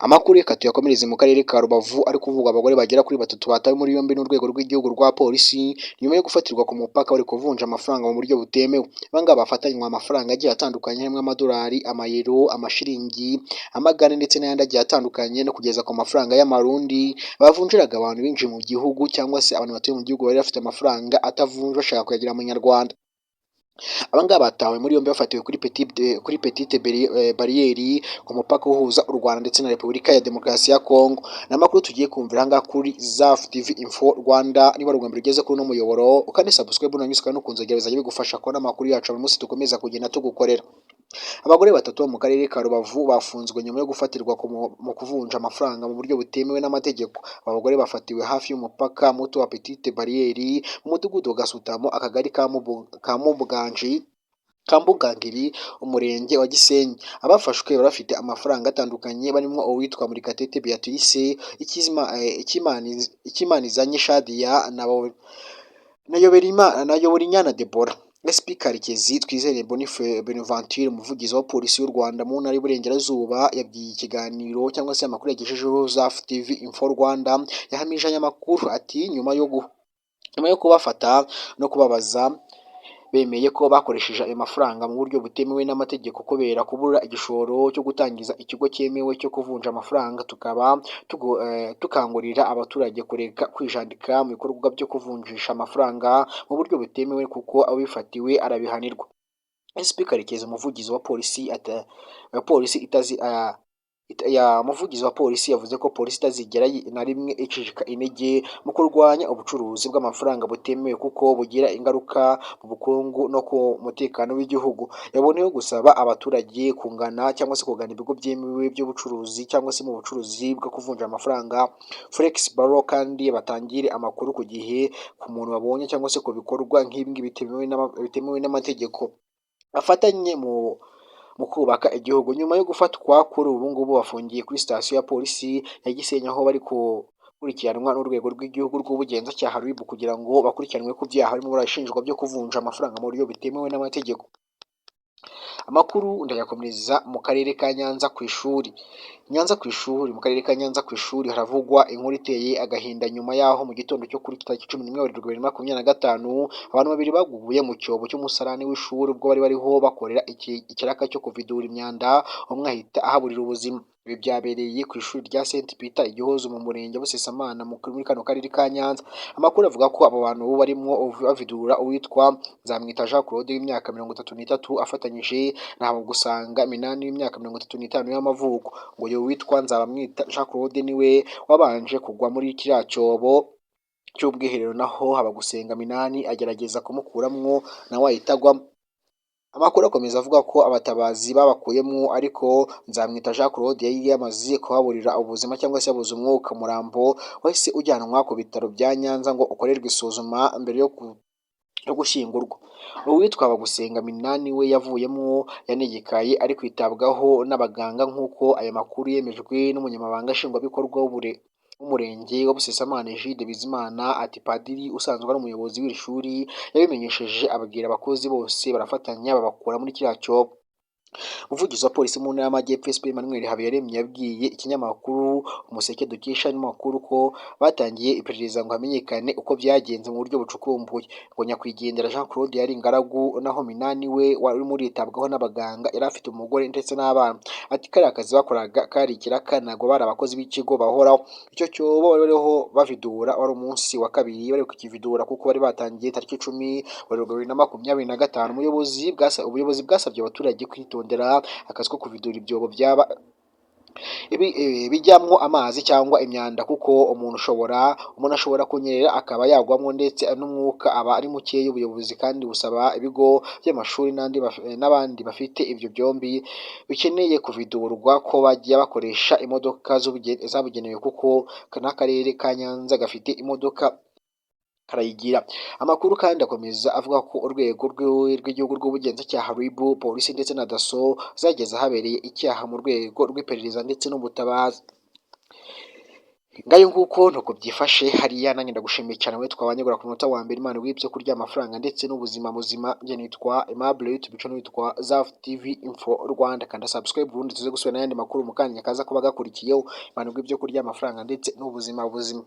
Amakuru reka tuyakomereze mu karere ka Rubavu, ari kuvuga abagore bagera kuri batatu batawe muri yombi n'urwego rw'igihugu rwa polisi nyuma yo gufatirwa ku mupaka bari kuvunja amafaranga mu buryo butemewe. Aba ngaba bafatanywe amafaranga agiye atandukanye harimo amadolari, amayero, amashiringi, amagare ndetse n'ayandi agiye atandukanye no kugeza ku mafaranga y'amarundi bavunjiraga abantu binjiye mu gihugu cyangwa se abantu batuye mu gihugu bari bafite amafaranga atavunjwa bashaka kuyagira amanyarwanda. Aba ngaba batawe muri yombi bafatiwe kuri Petite Barrière ku mupaka uhuza u Rwanda ndetse na Repubulika ya Demokarasi ya Kongo. Ni amakuru tugiye kumvira aha ngaha kuri Zaf TV Info Rwanda. Niba ari ubwa mbere ugeze kuri uno muyoboro, ukande subscribe unanyuze no ku nzogera, bizajya bigufasha kubona amakuru yacu buri munsi dukomeza kugenda tugukorera. Abagore batatu bo mu karere ka Rubavu bafunzwe nyuma yo gufatirwa mu kuvunja amafaranga mu buryo butemewe n'amategeko. Aba bagore bafatiwe hafi y'umupaka muto wa Petite Barrière mu mudugudu wa Gasutamo, akagari ka Mubuganji Kambugangiri, umurenge wa Gisenyi. Abafashwe bari bafite amafaranga atandukanye, barimo uwitwa Murekatete Beatrice, Ikimanizanye Shadia na Yoborinyana Deborah. SP Karekezi Twizere Bonaventure, umuvugizi wa polisi y'u Rwanda mu ntara y'Iburengerazuba, yabwiye ikiganiro cyangwa se amakuru yagejejeho Zaf TV Info Rwanda, yahamije aya makuru ati: Nyuma yo kubafata no kubabaza, bemeye ko bakoresheje ayo mafaranga mu buryo butemewe n'amategeko kubera kubura igishoro cyo gutangiza ikigo cyemewe cyo kuvunja amafaranga. Tukaba dukangurira abaturage kureka kwijandika mu bikorwa byo kuvunjisha amafaranga mu buryo butemewe kuko abifatiwe arabihanirwa. SP Karekezi, umuvugizi wa polisi wa polisi itazi ya umuvugizi wa polisi, yavuze ko polisi itazigera na rimwe icika intege mu kurwanya ubucuruzi bw'amafaranga butemewe kuko bugira ingaruka mu bukungu no ku mutekano w'igihugu. Yaboneyeho gusaba abaturage kungana cyangwa se kugana ibigo byemewe by'ubucuruzi cyangwa se mu bucuruzi bwo kuvunja amafaranga, forex bureau, kandi batangire amakuru ku gihe ku muntu babonye cyangwa se ku bikorwa nk'ibi ngibi bitemewe n'amategeko, bafatanye mu kubaka igihugu. Nyuma yo gufatwa, kuri ubu ngubu bafungiye kuri sitasiyo ya polisi ya Gisenyi, aho bari gukurikiranwa n'urwego rw'igihugu rw'ubugenzacyaha RIB kugira ngo bakurikiranwe ku byaha barimo barashinjwa byo kuvunja amafaranga mu buryo butemewe n'amategeko. Amakuru ndayakomereza mu karere ka Nyanza ku ishuri. Nyanza ku ishuri, mu karere ka Nyanza ku ishuri haravugwa inkuru iteye agahinda nyuma y'aho mu gitondo cyo kuri tariki 11 Werurwe 2025 abantu babiri baguye mu cyobo cy'umusarani w'ishuri ubwo bari bariho bakorera ikiraka cyo kuvidura imyanda, umwe ahita ahaburira ubuzima. Ibi byabereye ku ishuri rya St Peter i Gihozo mu murenge wa Busasamana muri kano karere ka Nyanza. Amakuru avuga ko abo bantu barimo bavidura, uwitwa Nzamwita Jean Claude w'imyaka 33 afatanyije na Habagusanga Minani w'imyaka 35 y'amavuko. Ngo uyu witwa Nzabamwita Jean Claude niwe wabanje kugwa muri kiriya cyobo cy'ubwiherero, naho Habagusenga Minani agerageza kumukuramwo nawe ahita agwamo. Amakuru akomeza avuga ko abatabazi babakuyemo ariko Nzamwita Jean Claude yari yamaze kuhaburira ubuzima cyangwa se yabuze umwuka. Umurambo wahise ujyanwa ku bitaro bya Nyanza ngo ukorerwe isuzuma mbere yo gushyingurwa. Uwitwa Bagusenga Minani we yavuyemo yanegekaye, ari kwitabwaho n'abaganga, nk'uko aya makuru yemejwe n'umunyamabanga nshingwabikorwa w'umurenge wa Busasamana, Egide Bizimana. Ati: "Padiri usanzwe ari umuyobozi w'iri shuri yabimenyesheje, ababwira abakozi bose barafatanya babakura muri kiriya cyobo." Umuvugizi wa polisi mu ntara y'Amajyepfo, SP Emmanuel Habiyaremye, yabwiye ikinyamakuru Umuseke dukesha ano makuru ko batangiye iperereza ngo hamenyekane uko byagenze mu buryo bucukumbuye. Ngo nyakwigendera Jean Claude yari ingaragu, naho Minani we warimo uritabwaho n'abaganga yari afite umugore ndetse n'abana. Ati: "Kariya kazi bakoraga kari ikiraka, ntabwo bari abakozi b'ikigo bahoraho. Icyo cyobo bari bariho bavidura wari umunsi wa kabiri bari kukividura kuko bari batangiye tariki 10 Werurwe 2025." Ubuyobozi bwasabye abaturage kwitondera akazi ko kuvidura ibyobo byaba bijyamwo amazi cyangwa imyanda, kuko umuntu ashobora kunyerera akaba yagwamo, ndetse n'umwuka aba ari mukeya. Ubuyobozi kandi busaba ibigo by'amashuri n'abandi bafite ibyo byombi bikeneye kuvidurwa ko bajya bakoresha imodoka zabugenewe, kuko n'akarere ka Nyanza gafite imodoka karayigira. Amakuru kandi akomeza avuga ko urwego rw'igihugu rw'ubugenzacyaha RIB, polisi ndetse na DASSO zageze ahabereye icyaha mu rwego rw'iperereza ndetse n'ubutabazi. Ngayo nguko nuko byifashe hariya. Nanjye ndagushimiye cyane wowe twabanye ku munota wa mbere. Imana iguhe ibyo kurya, amafaranga ndetse n'ubuzima buzima. Njye nitwa Aimable, YouTube channel witwa Zaf TV Info Rwanda. Kanda subscribe ubundi tuze gusubira n'ayandi makuru mu kanya kaza kuba gakurikiyeho. Imana iguhe ibyo kurya, amafaranga ndetse n'ubuzima buzima.